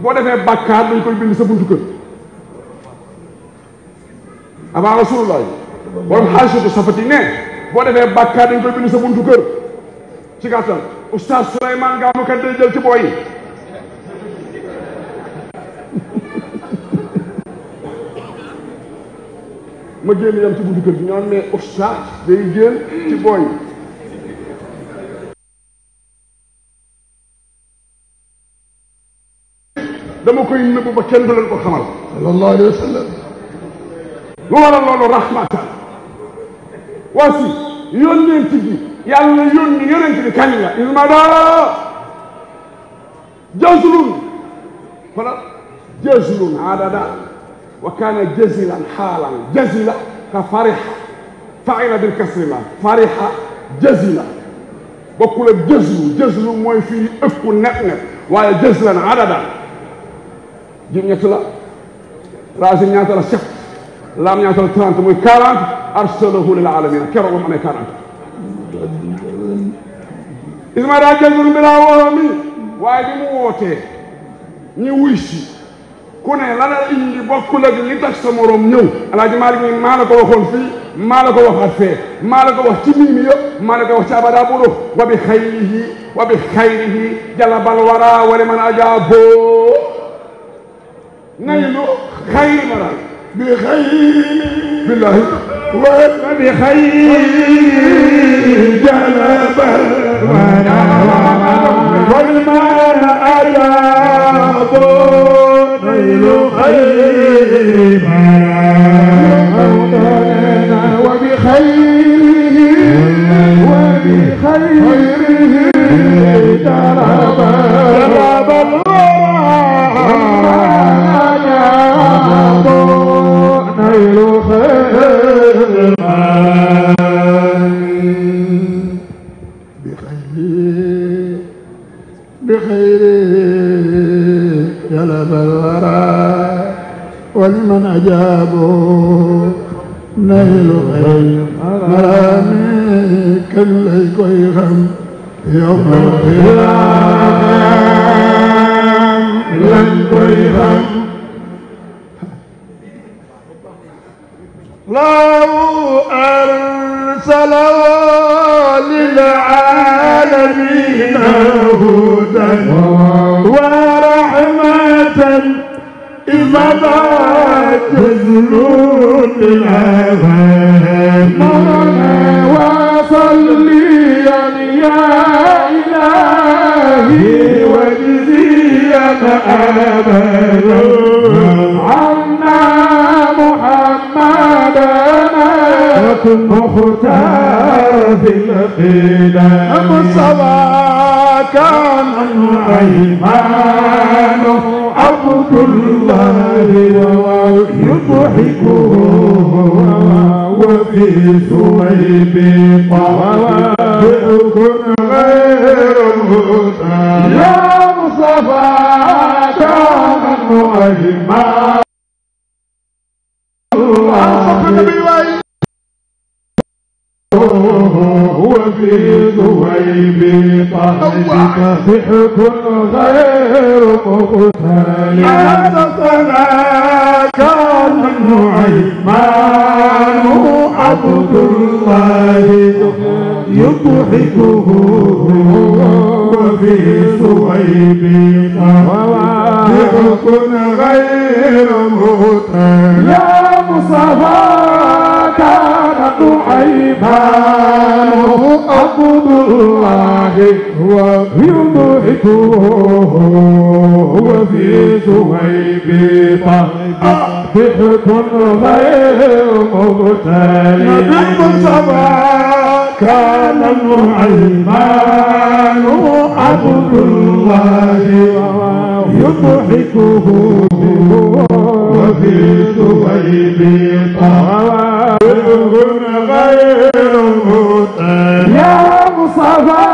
boo defee bàkkaar dañ koy bind sa buntu kër avant rasulullah borom xaalisatu safati ne boo defee bàkkaar dañ koy bind sa buntu kër ci gàttal oustaz Souleymane Gamou kat day jël ci booy yi ma génn yam ci buntu kër gi ñoo ne oustaz day jël ci booy yi dama koy nëbb ba kenn du leen ko xamal sallallahu alayhi wa sallam lu waral loolu rahmatan waasi yónneent gi yàlla yónni yonent bi kañ la ismada jazlun fala jazlun adada wa kana jazilan xaalan jazila ka fariha faila bil kasri la fariha jazila bokkul ak jazlu mooy fii ëpp net waaye jazlan adada jim ñett la racine ñaata la sept laam ñaata la 30 muy 40 arsalahu lil alamina keroog ba mu amee 40 isma daa jazul bi laa woomi waaye bi mu wootee ñi wuy si ku ne la la indi bokkul ak li tax sa morom ñëw alaaji Maalik ni maa la ko waxoon fii maa la ko waxaat fee maa la ko wax ci miimi yëpp maa la ko wax ci abada buru wa bi xayrihi jalabal wara wala man ajaaboo naylu xayri maral bi xayri billahi wa bi xayri jalabal wara wala man ajaaboo naylu xayri maral wa bi xayrihi jalabal ولمن أجابوا نيل غير مرامي كن لي كويخم يوم القيام لن كويخم لو أرسل للعالمين هدى ورحمة إذا ما تزلون الأذان وصليا يا إلهي واجزيا أبدا عنا محمدنا وكن مختار في الخلاف مصطفى كان أيمان عبد الله يضحكه وفي ثويب طوابق غير المهتم يا مصطفى كان أيمان وفي ذويب طهرك ضحك غير مختل حدثنا كان النعيمان عبد الله يضحكه وفي ثويبك حكم غير مطاع يا مصطفى كان نعيمان عبد الله ويضحكه وفي ثويبك ضحك غير مبتلي نبي المصطفى كان نعيمان عبد الله يضحكه وفي ثويبك ضحك غير مبتلي يا مصطفى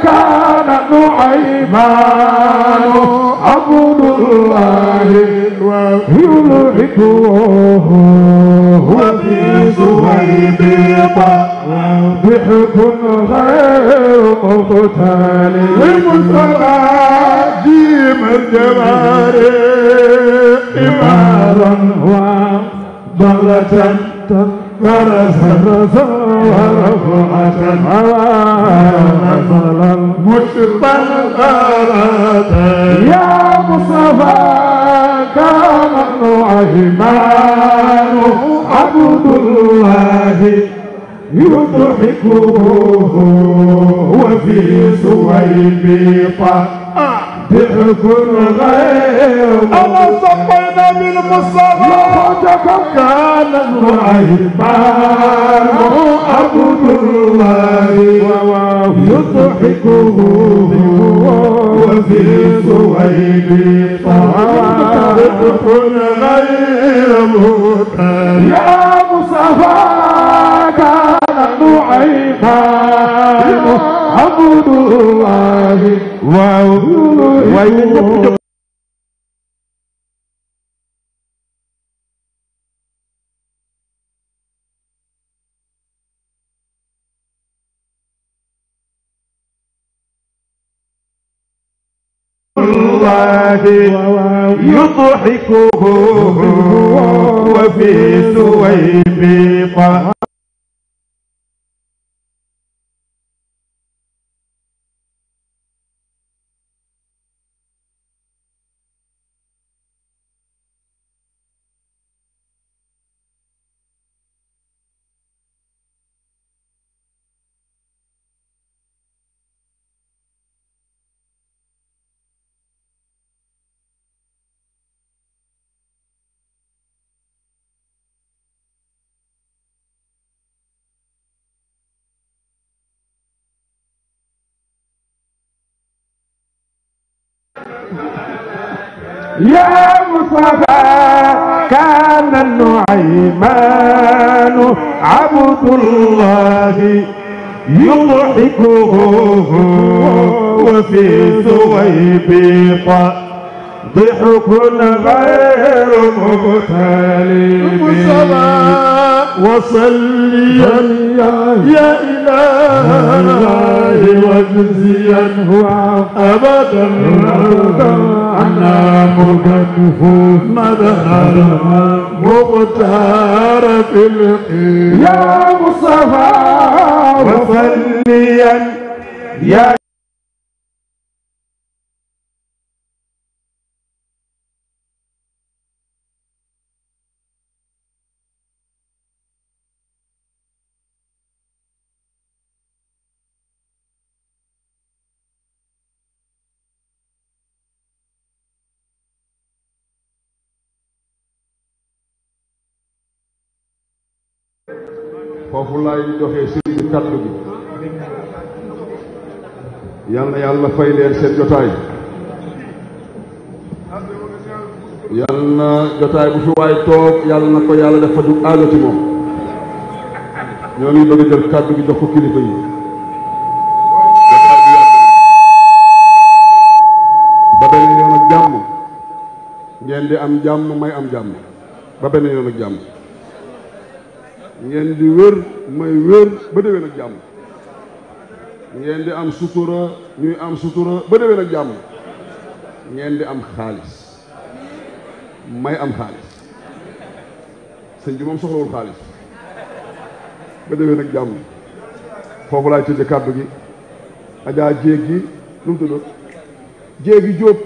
كان نعيمان عبد الله يضحكه وفي ثويبك ضحك غير مختلف المصطفى جيم الجبار إمارا وضلة فرسا ورفعة مثلا مشرقا يا مصطفى كان نعيمان عبد الله يضحكه وفي ثويبك ضحك غير أنا صبينا بالمصطفى كان نعيمان عبد الله يضحكه وفي ثويبك ضحك غير مطاع يا مصطفى كان نعيمان عبد الله يضحكه وفي ثويبك يا مصطفى كان النعيمان عبد الله يضحكه وفي ثويبك ضحك غير مختلف وصليا يا إلهي واجزيا أبدا عنا مكفوف مدهر مختار في الخير يا مصطفى وصليا يا foofu laay joxe sëriñ bi kàddu gi yal na yàlla fay leen seen jotaay yal na jotaay bu fi waay toog yàlla na ko yàlla def fa du aajo ci moom ñoo ngi bëgg a jël kàddu gi jox ko kilifa yi ba beneen yoon ak jàmm ngeen di am jàmm may am jàmm ba beneen yoon ak jàmm ngeen di wér may wér ba déwén ak jàmm ngeen di am sutura ñuy am sutura ba déwén ak jàmm ngeen di am xaalis may am xaalis sëñ bi moom soxlawul xaalis ba déwén ak jàmm foofu laay tëjee kàddu gi Adja Jéeg gi nu mu tudd jéegi Jóob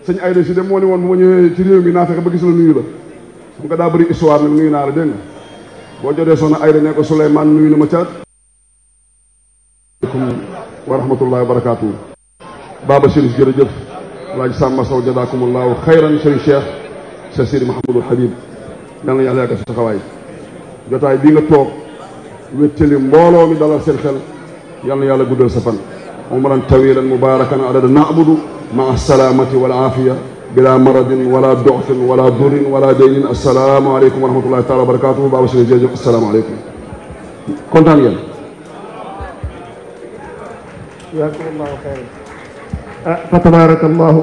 sëñ Ayda si de moo ni woon bu ma ñëwee ci réew mi naa fexe ba gis la nuyu la xam nga daa bëri histoire nag nuyu naa la dégg nga boo jotee soxna Ayda ne ko Souleymane nuyu na ma ca aleykum wa rahmatullahi wa barakaatu Baba Chérif jërëjëf Alaaji Samba Sow jazaakumullahu xayran sëñ Cheikh sa Sidi Mahamadul Habib yal na yàlla yàggal sa taxawaay jotaay bii nga toog wéttali mbooloo mi dalal seen xel yal na yàlla guddal sa fan umran tawilan mubarakan adada na'budu ma salaamati wal aafiya bila maradin wala doxtin wala durin wala daynin assalaamu aleykum wa rahmatullahi taala wa barakatuhu Baba Chérif jërëjëf assalaamu aleykum kontaan ngeen jazaakumullahu xayran fa tabaarakallahu